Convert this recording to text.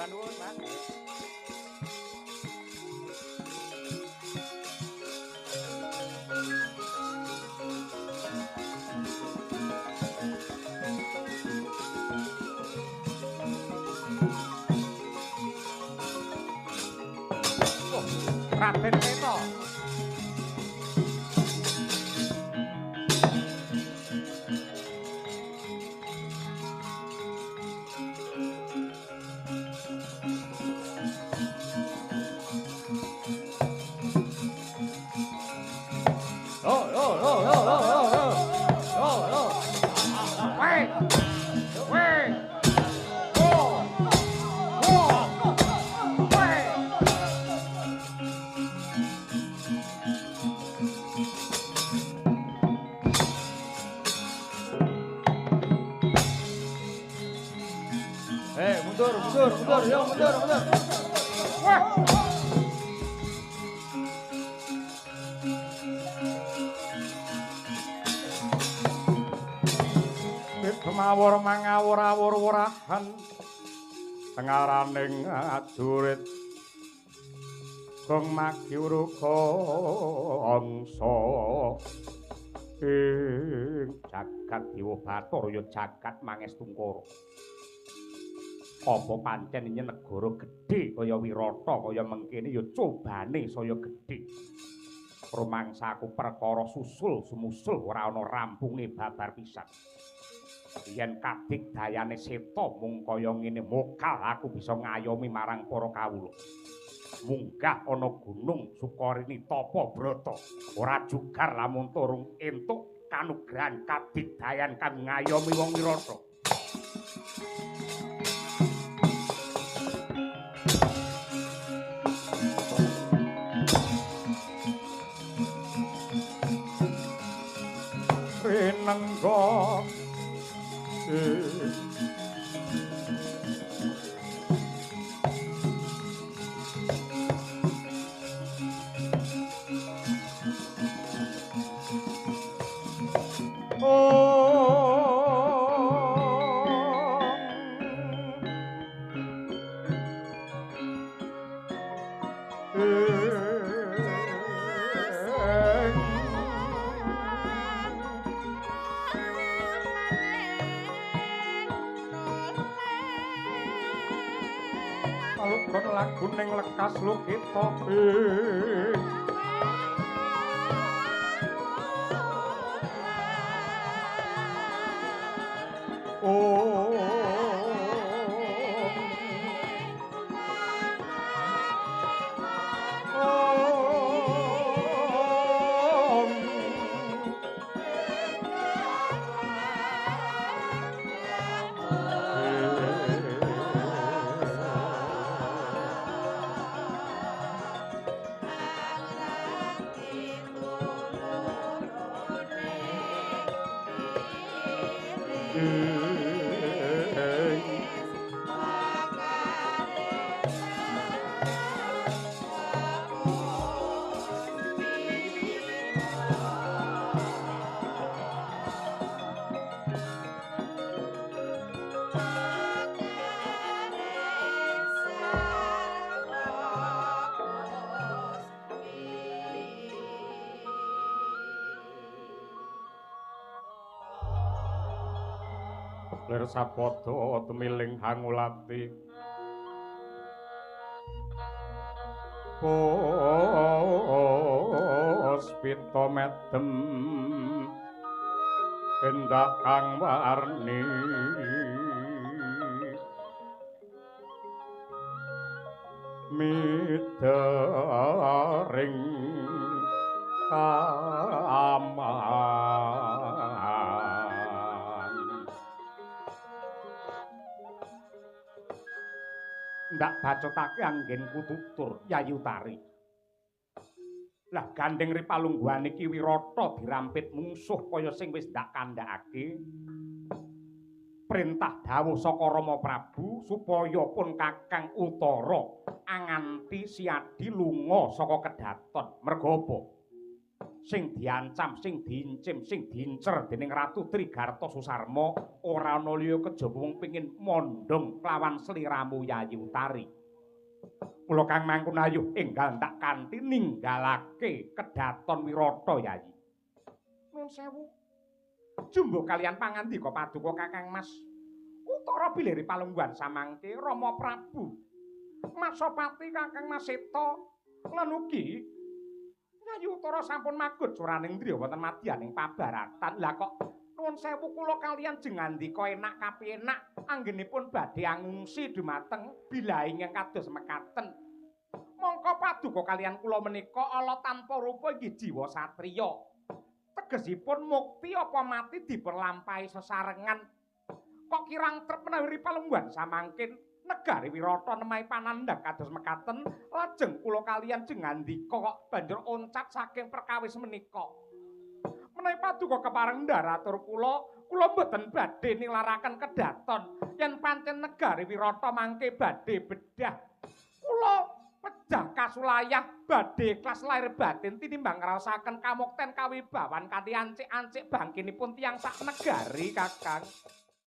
Nuwun, Mas. Oh, Raden Seta. Oh, oh, oh, oh, oh, oh, oh, oh. Weh. Weh. Oh. Oh. Weh. Mundur, mundur, mundur, yo mundur, mundur. Wah. Mawur mangawur-awur wurahan tengaraning ajurit gong magi uruka angsa ing jagat Dewa Bathara ya jagat Mangestungkara. Apa pancen yen negara gedhe kaya Wirata kaya mengkene ya cobane saya gedhe. Rumangsaku perkara susul sumusul ora ana rampunge babar pisan. Yen kadigdayane Seta mung kaya ngene mokal aku bisa ngayomi marang para kawula. Munggah ana gunung Sukarini tapa brata. Ora jugar lamun turung entuk kanugrahan kadigdayan kang ngayomi wong Wirata. Rinengga Laguning lekas lukita Lir sapada tumiling hangulati puspita medem endah kang warni midharing taman. Ndak bacotake anggenku tutur Yayi Utari. Lah gandeng ri palungguhan iki Wirata dirampit mungsuh kaya sing wis ndak kandhakake. Perintah dawuh saka Rama Prabu supaya pun Kakang Utara anganti Siadi lunga saka kedaton. Merga apa? Sing diancam, sing diincim, sing diincer dening Ratu Trigarta Susarma ora ana liya kejaba wong pengin mondhong kelawan sliramu Yayi Utari. Kula kang mangkun ayuh enggal tak kanthi ninggalake kedaton Wirata Yayi. Nuwun sewu. Jumbuh kalian pangandika paduka Kakang Mas. Utara bilih palungguhan samangke Rama Prabu Masapati Kakang Mas Seta lan ugi Yayi Utara sampun magut suraning ndriya wonten madyaning pabaratan. Lah kok nuwun sewu kula kalian jengandika enak kapinak anggenipun badhe angungsi dumateng bilaing ingkang kados mekaten. Mongko paduka kalian kula menika ala tanpa rupa inggih jiwa satriya. Tegesipun mukti apa mati dipunlampahi sesarengan. Kok kirang trep menawi palungguhan samangkin negari Wirata nemahi panandhang kados mekaten lajeng kula kalian jengandika kok banjur oncat saking perkawis menika. Menawi paduka kepareng ndharatur kula, kula mboten badhe nilaraken kedaton yen pancen negari Wirata mangke badhe bedah. Kula pejah kasulayah badhe ikhlas lahir batin tinimbang ngraosaken kamukten kawibawan kanthi ancik-ancik bangkinipun tiyang sak negari Kakang.